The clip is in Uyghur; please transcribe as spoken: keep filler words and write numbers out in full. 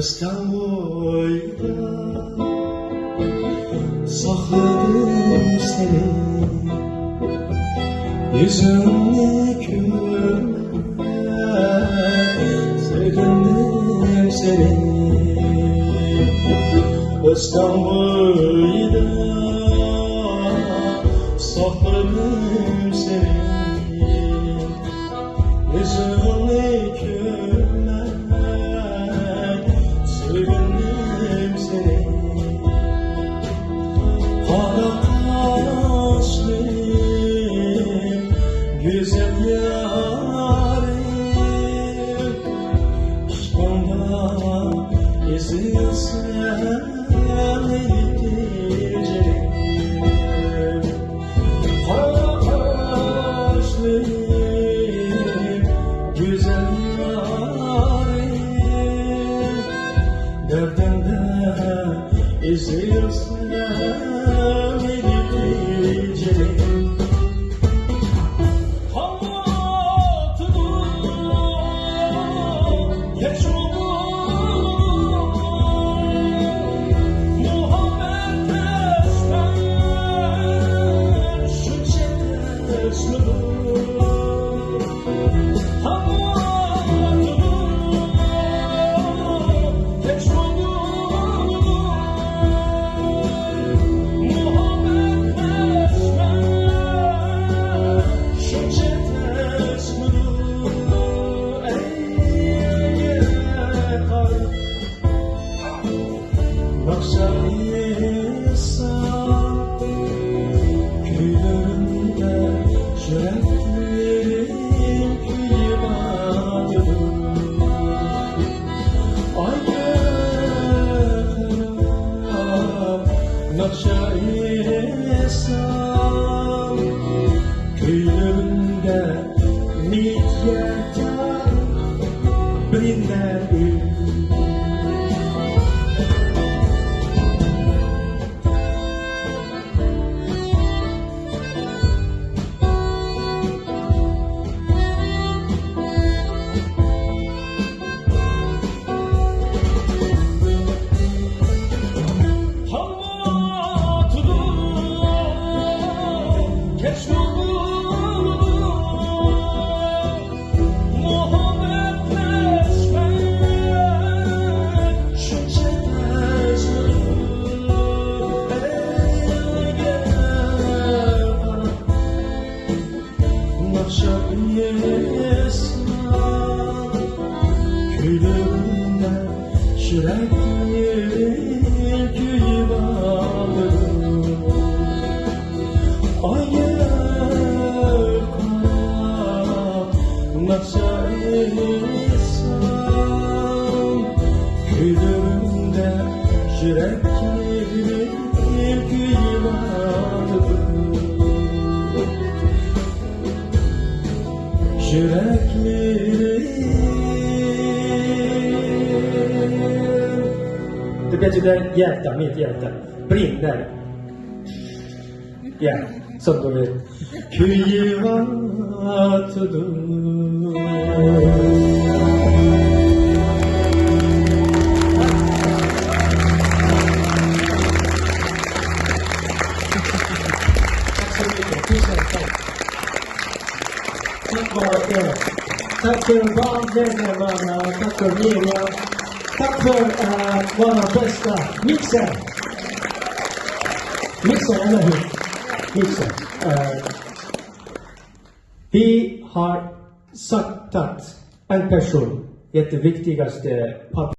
ئۆستەڭ بويىدا ساقلىدىم سېنى، يۈزۈڭنى كۆرمەي سېغىندىم سېنى. ئۆستەڭ بويىدا ساقلىدىم سېنى، يۈزۈڭنى كۆرمەي سۆيگۈم سېنى. قارا قاشلىرىم، گۈزەل يارىم، ئىشقىڭدا ئېزىلسەم مەيلى جېنىم. قارا قاشلىرىم، گۈزەل يارىم، دەردىمدە ئېزىلسەم مەيلى جېنىم. ناخشا ئېيتسام، كۈيلىرىمدە يۈرەكلىرىم كۆيۈۋاتىدۇ. ئايگە قاراپ ناخشا ئېيتسام، كۈيلىرىمدە مېھىر يار بىلىنەر. ناخشا ئېيتسام، كۈيلىرىمدە يۈرەكلىرىم كۆيۈۋاتىدۇ. ئايگە قاراپ ناخشا ئېيتسام، كۈيلىرىمدە يۈرەكلىرىم كۆيۈۋاتىدۇ. يۈرەكلىرىم. Дебет җиде, ярта, мит, ярта. Брин, дәл. Я, сандуре. Күйүватыду. Tack för, eh, tack för barnvännerna, tack för Miriam, tack för, eh, våra bästa mixer. Mixer, eller hur? Mixer. Eh, vi har sagt att en person är det viktigaste